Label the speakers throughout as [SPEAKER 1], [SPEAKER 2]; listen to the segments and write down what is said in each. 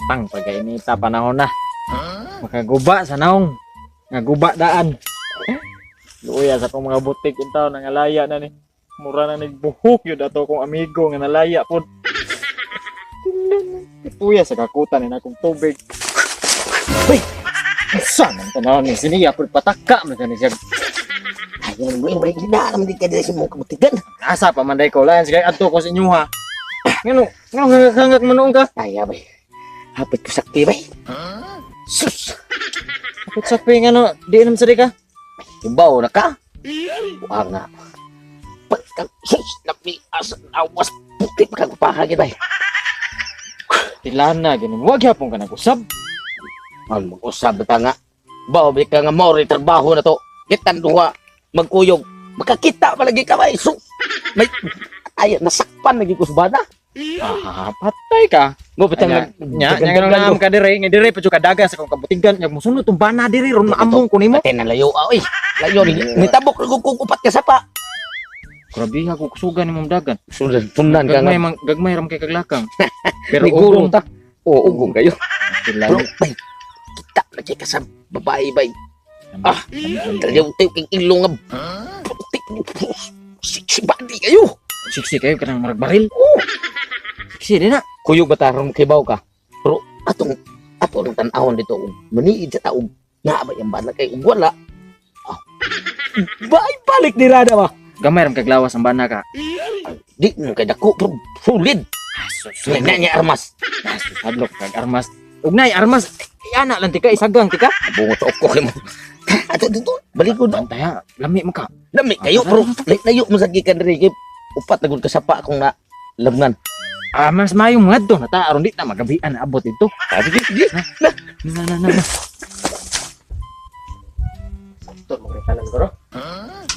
[SPEAKER 1] Pang pagkainita panahon na. Makaguba sa naong. Nga guba daan. Luya sa akong mga butik intaw nangalaya na ni. Mura na nagbuhok yun ato akong amigo nga nalaya pod. Puya sa kakutan ni akong tubig. Uy! Asa man tanaw ni siniya pod pataka man ni siya.
[SPEAKER 2] Ayaw mo, may hinaalam di ka dili sa mong kabutigan.
[SPEAKER 1] Asa pa man day ko lain sige adto ko sa inyo ha. Ngano ngano hangak man noon ka?
[SPEAKER 2] Ayaw bay. Hapit ko sakti bay. Sus!
[SPEAKER 1] Kapit sa ping ano, di nam sa di ka.
[SPEAKER 2] Ibaw na ka. Wa nga. Pagka, sus, napi, asa, awas, puti pa kang pahagin bay.
[SPEAKER 1] Tilana gini, wag gyapon ka nag-usab.
[SPEAKER 2] Ang mag-usab na ta nga. Baw, bi ka nga mo, trabaho na to. Kitan duha, magkuyog. Makakita pa lagi ka bay. Sus! May, ay, nasakpan lagi ko sa bana.
[SPEAKER 1] Ah, patay ka.
[SPEAKER 2] Mo, bitang
[SPEAKER 1] Anya, nya, nya nga nang ka dire, nga dire pa jud ka dagan sa kong kabutigan, nya musunod tong bana dire ron maamong ko nimo.
[SPEAKER 2] Patay na layo, ah, oy. Layo, nitabok na kung upat ka sapa.
[SPEAKER 1] Grabe ha ko kusugan nimong dagan.
[SPEAKER 2] Sundan, sundan ka nga.
[SPEAKER 1] Gagmay man gagmay ram kay kaglakang. Pero
[SPEAKER 2] May gurong
[SPEAKER 1] ugong
[SPEAKER 2] ta. Oo, ugong kayo.
[SPEAKER 1] Tilana.
[SPEAKER 2] Pero, bay, kita lagi ka sa babae, bay. Ah, Talagang tayo kang ilong nga. Puti, sexy body kayo.
[SPEAKER 1] Siksi kayo kanang marag baril. Siksi din na.
[SPEAKER 2] Kuyog ba tarong kibaw ka? Pero, atong, ato ang tanawon dito. Maniid sa taong, naabay ang bana kay ug wala. Ah, bay, balik ni Rada ba?
[SPEAKER 1] Gamay ram kaglawas ang bana ka.
[SPEAKER 2] Di mo kay dako, pero solid.
[SPEAKER 1] Sus,
[SPEAKER 2] Na niya armas.
[SPEAKER 1] Hadlok kag armas. Ugnay armas. Ana lang tika isagang tika.
[SPEAKER 2] Bungo sa uko kay mo. Ato dito, balik ko na.
[SPEAKER 1] Bantay ha, lami mo ka.
[SPEAKER 2] Lami kayo, pero layo mo sa gikan diri kay upat na gud ka sapa akong na labngan.
[SPEAKER 1] Ah, mas mayong ngadto na ta aron di ta magabian abot dito.
[SPEAKER 2] Ah, sige, sige.
[SPEAKER 1] Na na na. Na.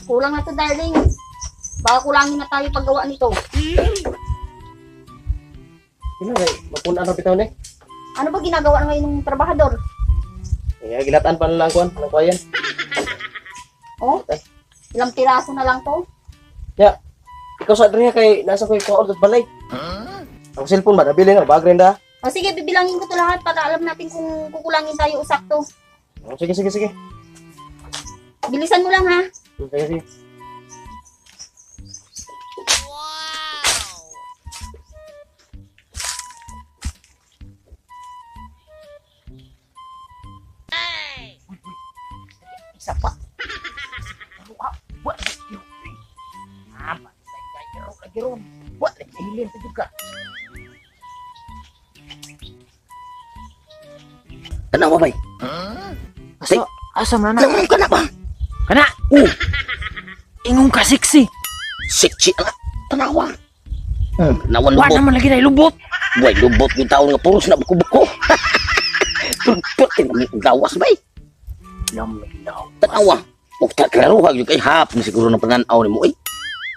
[SPEAKER 3] Kulang na to, darling. Baka kulangin na tayo paggawa nito.
[SPEAKER 4] Sino kay mapun-an ra bitaw ni?
[SPEAKER 3] Ano ba ginagawa ngayon ng trabahador?
[SPEAKER 4] Eh, gilatan pa na lang kuan, ng kuwayan.
[SPEAKER 3] Oh? Ilang piraso na lang to?
[SPEAKER 4] Ikaw sa diri kay nasa koy kuan sa balay. Ang cellphone ba nabili na bag rin da.
[SPEAKER 3] O sige, bibilangin ko to lahat para alam natin kung kukulangin tayo o sakto.
[SPEAKER 4] Oh, sige sige sige.
[SPEAKER 3] Bilisan mo lang ha.
[SPEAKER 4] Sige sige.
[SPEAKER 2] Isa pa. Wa, wa, ah, patay kay ro lagi ron. Wa, lagi hilin pa jud ka. Tanawa bay.
[SPEAKER 1] Asa asa man na?
[SPEAKER 2] Tanawa ka na ba?
[SPEAKER 1] Kana.
[SPEAKER 2] Oh.
[SPEAKER 1] Ingong ka siksi.
[SPEAKER 2] Sexy ang tanawa. Nawan
[SPEAKER 1] Wa
[SPEAKER 2] lubot.
[SPEAKER 1] naman lagi na lubot.
[SPEAKER 2] Way lubot yung taon nga puros na buko-buko. Pwede na may gawas bay.
[SPEAKER 1] Lami daw.
[SPEAKER 2] Tanawa. Huwag ta klaro ha, yung kay hap na siguro ng pananaw ni mo eh.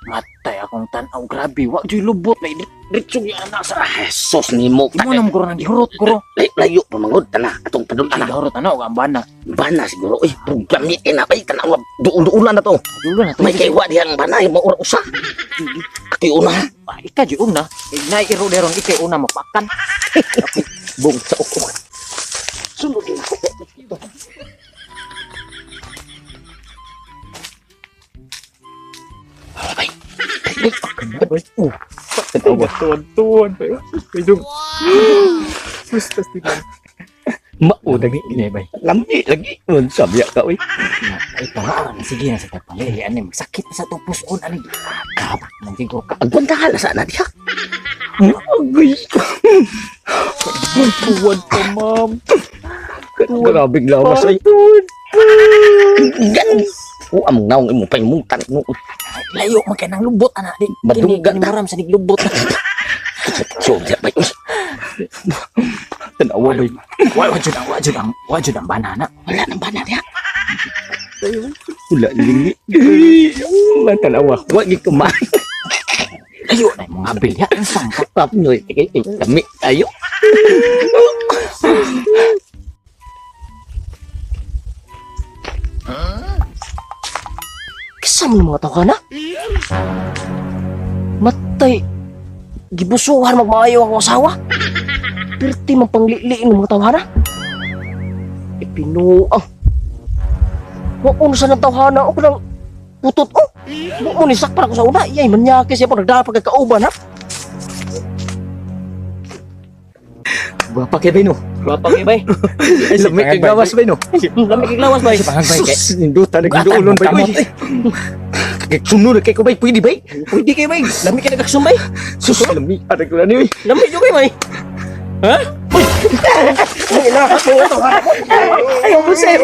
[SPEAKER 1] Matay akong tanaw grabe. Wa joy lubot na diretso gyud ana sa.
[SPEAKER 2] Ah, sos ni mo.
[SPEAKER 1] Imo na mo guro nang gihurot guro.
[SPEAKER 2] Layo, layo pa mangod tana atong padun ana.
[SPEAKER 1] Gihurot ana og ang bana.
[SPEAKER 2] Bana siguro eh gamitin na bay tanawa duul-duulan na to.
[SPEAKER 1] Dulo na to.
[SPEAKER 2] May kay wa dihang bana maura usa. Atoy una
[SPEAKER 1] Ah, ika jud una. Nay iro deron ikay una mapakan.
[SPEAKER 2] bung sa uko. Sunod din ako. Bay. Bay. Oh. Tanawa.
[SPEAKER 1] Tuwan-tuwan pa yun. Medyo. Sus, tas tingnan.
[SPEAKER 2] Mao lagi.
[SPEAKER 1] Ini bay.
[SPEAKER 2] Lami lagi. Unsa biya ka oy.
[SPEAKER 1] Ay, paraan. Sige na sa tapali. Ano, magsakit na sa tupuson. Ano, kap. Nandiyo ka.
[SPEAKER 2] Agwantahan na sana diha. Agoy.
[SPEAKER 1] Tuwan ka, ma'am.
[SPEAKER 2] Grabe lawas ay. Gan. O among naong imong pahimutan no.
[SPEAKER 1] Layo man kay nang lubot ana di.
[SPEAKER 2] Madunggan
[SPEAKER 1] Kini maram sa niglubot.
[SPEAKER 2] So, diya bay. Tanawa bay.
[SPEAKER 1] Wa jud ang wa jud ang wa jud ang banana.
[SPEAKER 2] Wala nang bana diha. Wala lingi. Wala tanawa. Wa gi kumain.
[SPEAKER 1] Layo na imong abil ya. Unsang ka?
[SPEAKER 2] Pap nyoy kay kami ayo.
[SPEAKER 4] Kisa mo ng mga tao na? Matay. Gibusuhan magmaayo akong asawa. Pirti man pangliliin ng mga tawhana. Ipinuang. Wa ko na sa ng tawhana. Ako nang putot oh. Wa mo ni sakpan ako sa una. Iyay, manyake siya po. Nagdala pa kay kauban ha.
[SPEAKER 2] Gwapa kay bay no.
[SPEAKER 4] Gwapa kay bay.
[SPEAKER 2] Ay, lamig kay gawas bay no.
[SPEAKER 4] Lamig kay lawas bay.
[SPEAKER 2] Sus, ninduta nagduulon bay. Uy. Kay sunod kay ko bay, pwede bay.
[SPEAKER 4] Pwede kay bay. Lamig kay nagaksumbay.
[SPEAKER 2] Sus, lamig aray ko na ni uy.
[SPEAKER 4] Lamig jud kay bay. Ha? Uy! Ay, na.
[SPEAKER 2] Ayaw mo sir.